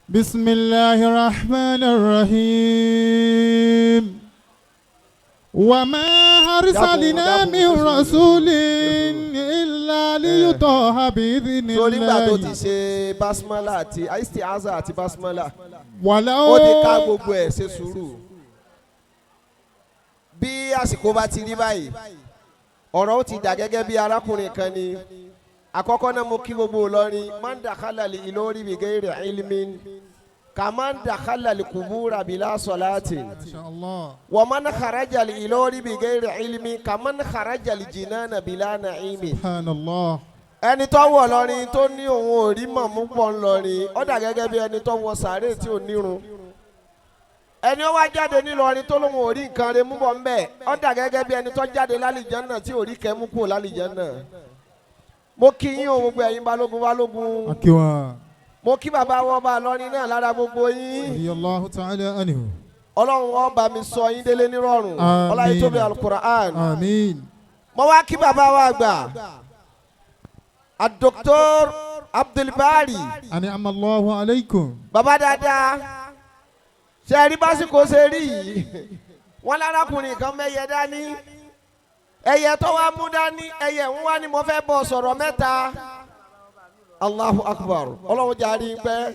بسم الله الرحمن الرحيم وما أرسلنا dákun, من ṣe sùúrù, رسول ṣe sùúrù. إلا ليطاع بإذن Torí gbà tó ti الله ṣe basmala àti istiaza àti basmala, ولو ó ti ká gbogbo ẹ̀. Ṣe sùúrù. Bí àsìkò bá ti rí báyìí, ọ̀rọ̀ ó ti dà gẹ́gẹ́ bí arákùnrin kan ni. Àkọ́kọ́ náà, mo kí gbogbo Ìlọrin. Man dakhala li Ìlọrin bi ghairi ilmin kaman dakhala li kubura bila salatin. ما شاء الله. Wa man kharaja li Ìlọrin bi ghairi ilmin kaman kharaja li jinana bila na'imin. سبحان الله. Ẹni tó wọ̀ lọ́rin tó ní òun ò rí mọ̀mú pọ̀ ńlọrin, ó dà gẹ́gẹ́ bí ẹni tó wọ sàárè tí ò nírun. Ẹni ó wá jáde nílọrin tó lóun ò rí nǹkan rẹ̀ mú bọ̀ ńbẹ̀, ó dà gẹ́gẹ́ bí ẹni tó jáde lálìjánnà tí ò rí kẹ́ mú kúrò lálìjánnà. Mo kí yín o, gbogbo ẹ̀yin balógun balógun. Akiwa. Mo kí bàbá wọn bá lọrin náà lára gbogbo yín. رضي الله تعالى عنه. Ọlọ́run wọn bá mi sọ yín délé nírọ̀rùn. Àmín. Ọlá yìí tóbi Alukur'an. آمين. Mo wá kí bàbá wa àgbà, Dr. Abdulbari. أنعم الله عليكم. Bàbá dáadáa, ṣe rí básìkò ṣe rí yìí, wọn lárakùnrin kan mẹyẹ dání. Ẹyẹ tó wá mú dání, ẹyẹ ń wá ní mo fẹ́ bọ̀ sọ̀rọ̀ mẹ́ta. Allahu Akbar, Ọlọ́run jàre pẹ́.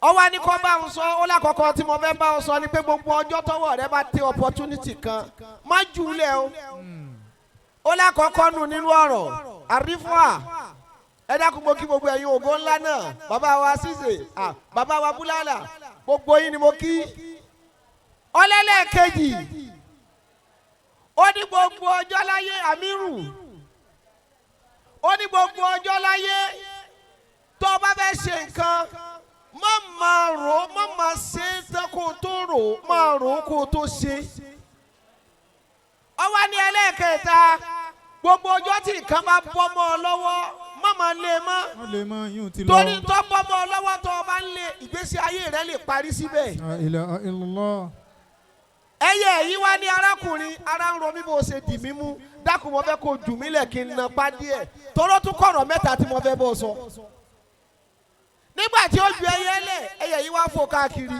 Ọwọ́ ni kò bá ń sọ. Ó lákọ̀ọ́kọ́ tí mo fẹ́ bá ń sọ ni pé gbogbo ọjọ́ tọwọ́ rẹ bá tẹ opportunity kan, má jù ú lẹ̀ o. Ó lákọ̀ọ́kọ́ nù nínú ọ̀rọ̀ àrífọ́à. Ẹ dákun, mo kí gbogbo ẹ̀yin ògo ńlá náà, bàbá wa Ṣíṣe, bàbá wa Búlálà, gbogbo yín ni mo kí. Ọlẹ́lẹ́kejì, ó ní gbogbo ọjọ́ láyé, àmírù, ó ní gbogbo ọjọ́ láyé tó o bá fẹ́ ṣe nǹkan, má máa rò ó, má máa ṣe é tán kó o tó rò ó, máa rò ó kó o tó ṣe. Ó wá ní ẹlẹ́ẹ̀kẹta, gbogbo ọjọ́ tí nǹkan bá bọ́ mọ́ ọ lọ́wọ́, má máa lé e mọ́. Wọ́n lè máa yún ti lọ. Torí tó bọ́ mọ́ ọ lọ́wọ́ tó o bá ń lé, ìgbésí ayé rẹ lè parí síbẹ̀. La ilaha illallah. Ẹyẹ yìí wá ní, arákùnrin, ara ń ro mí bó ṣe dì mí mú. Dákun, mo fẹ́ kó jù mí lẹ̀ kí n na pa díẹ̀, toró tún kọ̀rọ̀ mẹ́ta tí mo fẹ́ bọ́ sọ. Nígbà tí ó ju ẹyẹ lẹ̀, ẹyẹ yìí wá fò káàkiri,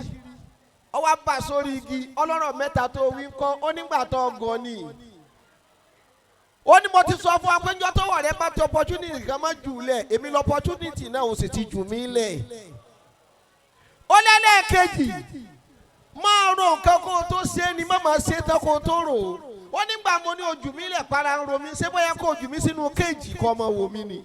ó wá bà sórí igi. Ọlọ́rọ̀ mẹ́ta tó wí ń kọ́? Ó nígbà tó gọ̀ ni. Ó ní mo ti sọ fún ọ pé njọ́ tó wà rẹ bá ti opportunity kan, má jù ú lẹ̀. Èmi lọ opportunity náà, ó sì ti jù mí lẹ̀. Ó lẹ́lẹ́kejì, máa ro nǹkan kó o tó ṣe é ni, má máa ṣe é tán kó o tó rò ó. Ó nígbà mo ní ojú mi lẹ̀ para ń ro mi, ṣé bóyá kó ojú mi sínú kéèjì kọ́ ọmọ wò mí ni.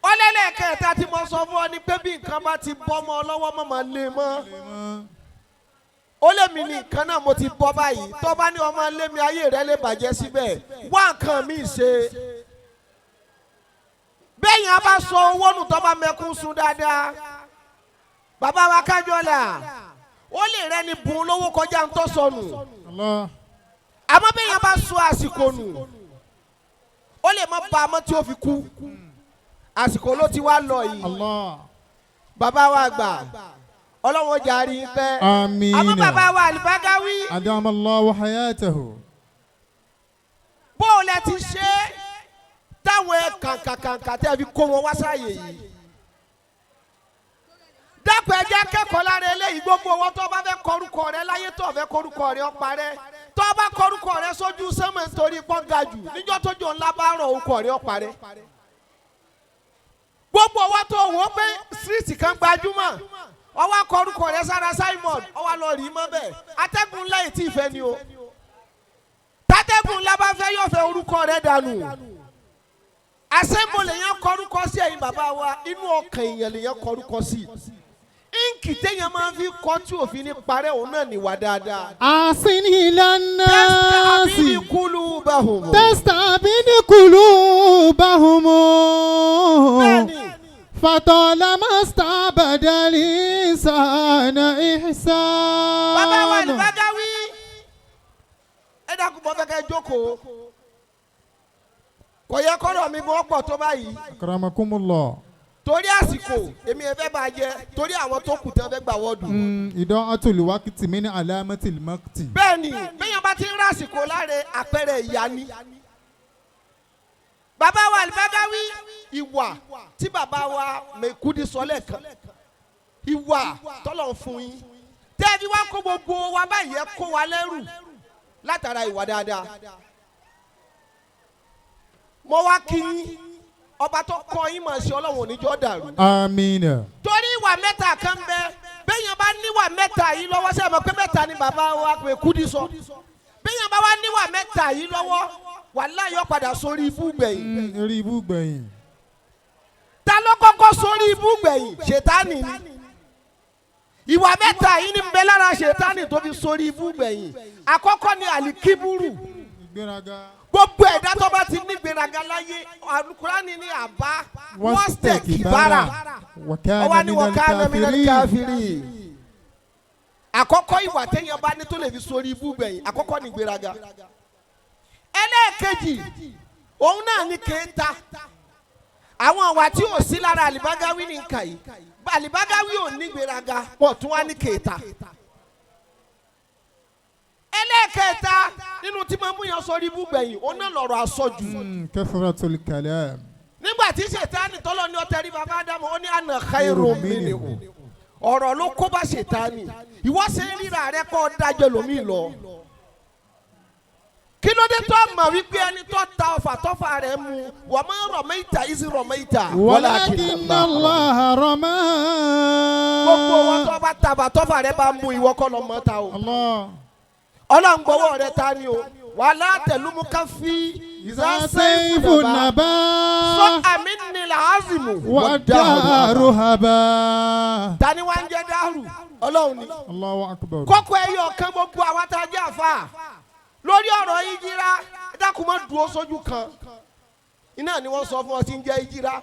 Ó lẹ́lẹ́kẹ̀ẹ́ta tí mo sọ fún ọ ni pé bí nǹkan bá ti bọ́ mọ́ ọ lọ́wọ́, má máa lé mọ́. Ó lé mi ní nǹkan náà, mo ti bọ́ báyìí. Tó bá ní ọmọ lé mi, ayé rẹ lè bàjẹ́ síbẹ̀. Wá nǹkan mi ṣe. Bẹ́ẹ̀ yẹn a bá sọ owó nù, tó bá mẹ́kún sun dáadáa, bàbá wa Kájọlá, ó lè rẹni bùn lówó kọjá ń tọ́ sọnù. Allah. Àmọ́ bẹ́ẹ̀ yẹn bá sọ àsìkò nù, ó lè má ba àmọ́ tí ó fi kú. Àsìkò ló ti wá lọ yìí. Allah. Bàbá wa àgbà, Ọlọ́wọ́n jàre pẹ́. Àmín. Àmọ́ bàbá wa Àlùbágáwí, Adama Allahu hayatahu. Bó o lẹ ti ṣe é táwọn ẹ kàǹkàkàǹkà tẹ́ fi kó wọn wá sáàyè yìí, dákun, ẹ jẹ́ kẹ́kọ̀ọ́ lára eléyìí. Gbogbo owó tó bá fẹ́ kọrúkọ rẹ láyé, tó fẹ́ kọrúkọ rẹ ó parẹ́. Tó bá kọrúkọ rẹ sójú sánmọ̀ nítorí pọ́n ga jù, níjọ́ tójò ńlá bá rọ̀, orúkọ rẹ ó parẹ́. Gbogbo owó tó wò ó pé street kan gbajúmọ̀, ọwọ́ akọrúkọ rẹ sára Simon, ọwọ́ lọ rí mọ́ bẹ́ẹ̀. Atẹ́gùn ńlá yìí tí ì fẹ́ ni o. Tátẹ́gùn ńlá bá fẹ́, yóò fẹ́ orúkọ rẹ dànù. Àṣẹ́mbò lèyàn kọrúkọ sí. Ẹ̀yin bàbá wa, inú ọkàn èèyàn lèyàn kọrúkọ sí. Íǹkì téèyàn máa ń fi kọ́ tí òfin ní parẹ́, òun náà níwà dáadáa. أحسن إلى الناس. Tẹ́sítà kúlù bahum. تستعبد قلوبهم. Bẹ́ẹ̀ni. فطالما استعبد الإنسان إحسان. Bàbá wa Àlùbágáwí, ẹ dákun, bọ́ fẹ́ kẹ́ jókòó. Kò yẹ kọ́rọ̀ mi gan pọ̀ tó báyìí. أكرمكم الله. Torí àsìkò, èmi ẹ fẹ́ bá jẹ torí àwọn tó kù tán fẹ́ gbà wọ́ọ̀dù. إضاعة الوقت من علامة المقت. Bẹ́ẹ̀ni, bẹ́yàn bá ti ń rásìkò láre, àpẹẹrẹ ìyá ni. Bàbá wa Alibagawi, ìwà tí bàbá wa Mekudi sọ lẹ́ẹ̀kan, ìwà tọ́lọ̀ ń fún yín tẹ́ẹ̀bí wá kó gbogbo wa báyìí, ẹ kó wa lẹ́rù látara ìwà dáadáa. Mo wá kí yín, ọba tó kọ́ yín mọ̀ sí, Ọlọ́run oníjọ́ dàrú. Àmín. Torí ìwà mẹ́ta kan bẹ, bẹ́yàn bá níwà mẹ́ta yìí lọ́wọ́, sẹ́yìn mọ̀ pé mẹ́ta ni bàbá wa Mekudi sọ? Bẹ́yàn bá wá níwà mẹ́ta yìí lọ́wọ́, wàláhì yó padà sórí ibú gbẹ̀yìn. Eré ibú gbẹ̀yìn. Ta ló kọ́kọ́ sórí ibú gbẹ̀yìn? Ṣètánì ni. Ìwà mẹ́ta yìí ní bẹ lára ṣètánì tó fi sórí ibú gbẹ̀yìn. Àkọ́kọ́ ni àlìkíbúrù. Ìgbéraga. Gbogbo ẹ̀dá tó bá ti ní gbéraga láyé, Alukurani ní àbá wastakbara, ọwọ́ ni wa kana minal kafirin. Àkọ́kọ́ ìwà téèyàn bá ní tó lè fi sórí ibú gbẹ̀yìn, àkọ́kọ́ ní gbéraga. Ẹlẹ́ẹ̀kejì, òun náà ní kéńtà. Àwọn ìwà tí ò sí lára Alibagawi ní nǹkan yìí, Alibagawi ò ní gbéraga, wọ́n tún wá ní kéńtà. Ẹlẹ́ẹ̀kẹta nínú tí máa mú yàn sórí ibú gbẹ̀yìn, òun náà lọ̀rọ̀ àsọjù. Kathratul kalam. Nígbà tí ṣètánì tọ́lọ́ ní ọtẹ rí bàbá Ádámù, ó ní ana khairu minhu. Ọ̀rọ̀ ló kó bá ṣètánì. Ìwọ ṣe ń ríra rẹ kọ́ dájọ́ lómi lọ. Kí ló dé tó mọ̀ wípé ẹni tó ta ọfà tọ́fà rẹ̀ mu, wa ma ramaita iz ramaita walakinna Allaha rama. Gbogbo wọn tó bá tàbà tọ́fà rẹ̀ bá mú, ìwọ kọ́ lọ mọ́ ta o. Allah. Ọlọ́run gbọ́wọ́ rẹ̀ ta ni o. Wala talumu kaffi Iza sayfu naba. Sọ àmì nílà azimu. Wa dahru haba. Tani wá ń jẹ́ dáhùrù? Ọlọ́run ni. Allahu akbar. Kókó ẹyọ kan, gbogbo àwọn tá a jẹ́ àfa lórí ọ̀rọ̀ ìjìrá, dákun má dúró sójú kan. Iná ni wọ́n sọ fún ọ sí ń jẹ́ ìjìrá.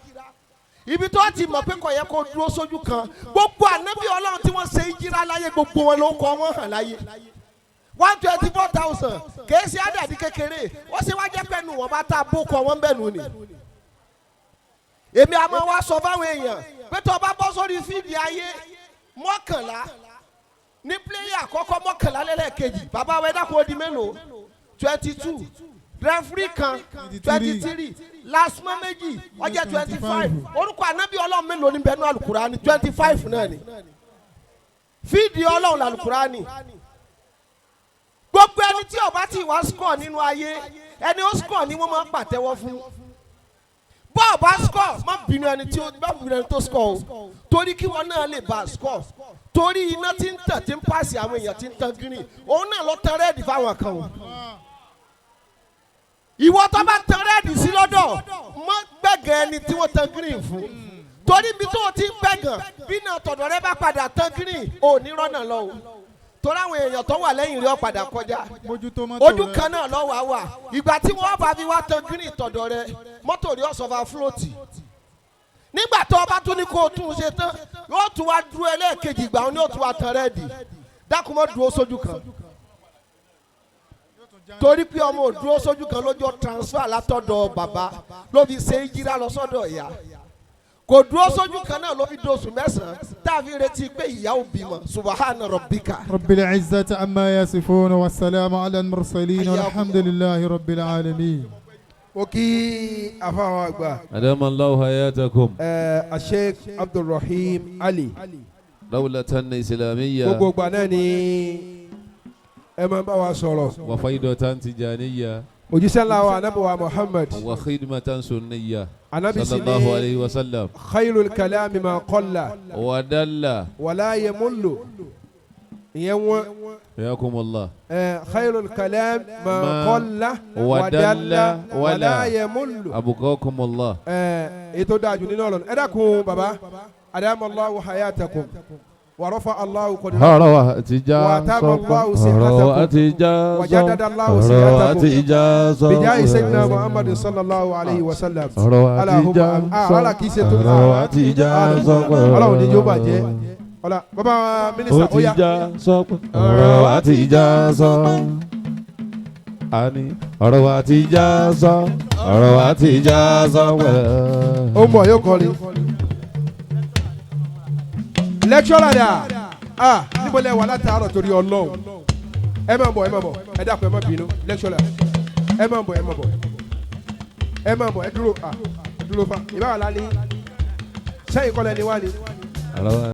Ibi tó ti mọ̀ pé kò yẹ kó dúró sójú kan, gbogbo ànábì Ọlọ́run tí wọ́n ṣe ìjìrá láyé, gbogbo wọn ló kọ́ wọ́n hàn láyé. 124,000 kìí ṣe àdàdí kékeré. Wọ́n ṣe wá jẹ́ pẹ́ẹ́nu wọn bá tá a bó kọ wọ́n bẹ́ẹ̀ nù ni. Èmi àmọ́ wa sọ fáwọn èèyàn pé tó o bá bọ́ sórí field ayé, 11 ní player àkọ́kọ́, 11 lẹ́lẹ́kejì, bàbá wa, ẹ̀dá kò di mélòó? 22. Referee kan, 23. Lasman méjì, ó jẹ́ 25. Orúkọ ànábì Ọlọ́run mélòó ní bẹ́ẹ̀ ní Alukurani? 25 náà ni. Field Ọlọ́run làlùkùránì. Gbogbo ẹni tí ó bá ti wá score nínú ayé, ẹni ó score ni wọ́n máa ń pàtẹ́wọ́ fún. Bó o bá score, má bínú ẹni tí ó má bínú ẹni tó score o, torí kí wọn náà lè bá a score. Torí iná tí ń tàn, tí ń pàṣẹ àwọn èèyàn, tí ń tan green, òun náà lọ tan red fáwọn kan o. Ìwọ tó bá tan red sí lọ́dọ̀, mọ́ gbẹ̀gàn ẹni tí wọ́n tan green fún, torí ibi tó o ti ń gbẹ̀gàn, bí náà tọ̀dọ̀ rẹ bá padà tan green, ò ní rọ́nà lọ o, torí àwọn èèyàn tó wà lẹ́yìn rẹ̀ ó padà kọjá. Mójútó mọ́tò Ojú rẹ. kan náà lọ́wọ́ á wà. Ìgbà tí wọ́n bá fi wá tan green tọ̀dọ̀ rẹ, mọ́tò rí ọ̀sọ̀fà float. Nígbà tó o bá tún ní kó o tún un ṣe tán, yóò tún wá dúró ẹlẹ́ẹ̀kejì, ìgbà wọn ni yóò tún wá tan red. Dákun, mọ́ dúró sójú kan, torí pé ọmọ ò dúró sójú kan lójó transfer látọ̀dọ̀ bàbá ló fi ṣe é jíra lọ sọ́dọ̀ ìyá. Kò dúró sójú kan náà ló fi dóṣù 9 tá a fi retí pé ìyá ò bímọ. Subahana rabbika. رب العزة عما يصفون والسلام على المرسلين والحمد لله رب العالمين. Mo kí afáwọn àgbà. أدام الله حياتكم. Sheikh Abdulrahim Ali. دولة إسلامية. Gbogbo ìgbà náà ni ẹ máa ń bá wa sọ̀rọ̀. وفيضة تجانية. Òjíṣẹ́ ńlá wa, anabi wa Muhammad, وخدمة سنية. anabi sì صلى الله ní عليه وسلم. khayrul kalami ma qalla ودل. wala yamullu. Ìyẹn wọn. حياكم الله. Khayrul kalam ma ما qalla ودل wadalla wala ولا yamullu. أبقاكم الله. Ètò dájú nínú ọ̀rọ̀. Ẹ dákun baba, adamallahu hayatakum wa rafa Allahu qadrakum. Ọ̀rọ̀ àtijọ́ وأتم sọ الله ọ̀rọ̀ صحتكم àtijọ́ sọ وجدد الله ọ̀rọ̀ سيرتكم àtijọ́ sọ بجاه سيدنا محمد صلى الله عليه وسلم. ọ̀rọ̀ اللهم àtijọ́ sọ ara kìí ṣe tó ọ̀rọ̀ àtijọ́ sọ Ọlọ́run ní yóò bàjẹ́. Ọlá bàbá wa mínísítà, ó yá. Ó ti já sọ pé ọ̀rọ̀ àtijọ́ sọ, àní ọ̀rọ̀ àtijọ́ sọ, ọ̀rọ̀ àtijọ́ sọ wẹ̀. Ó mọ̀ yóò kọrin. Lecturer dà, ah, níbo lẹ wà látàárọ̀? Torí Ọlọ́run, ẹ máa bọ̀, ẹ máa bọ̀. Ẹ dákun, ẹ má bínú. Lecturer, ẹ máa bọ̀, ẹ máa bọ̀. Ẹ máa bọ̀, ẹ dúró, ẹ dúró fa ìbáwá lálẹ́ sẹ́yìn kọ́lẹ̀ ni wá ni. Ọ̀rọ̀ wa.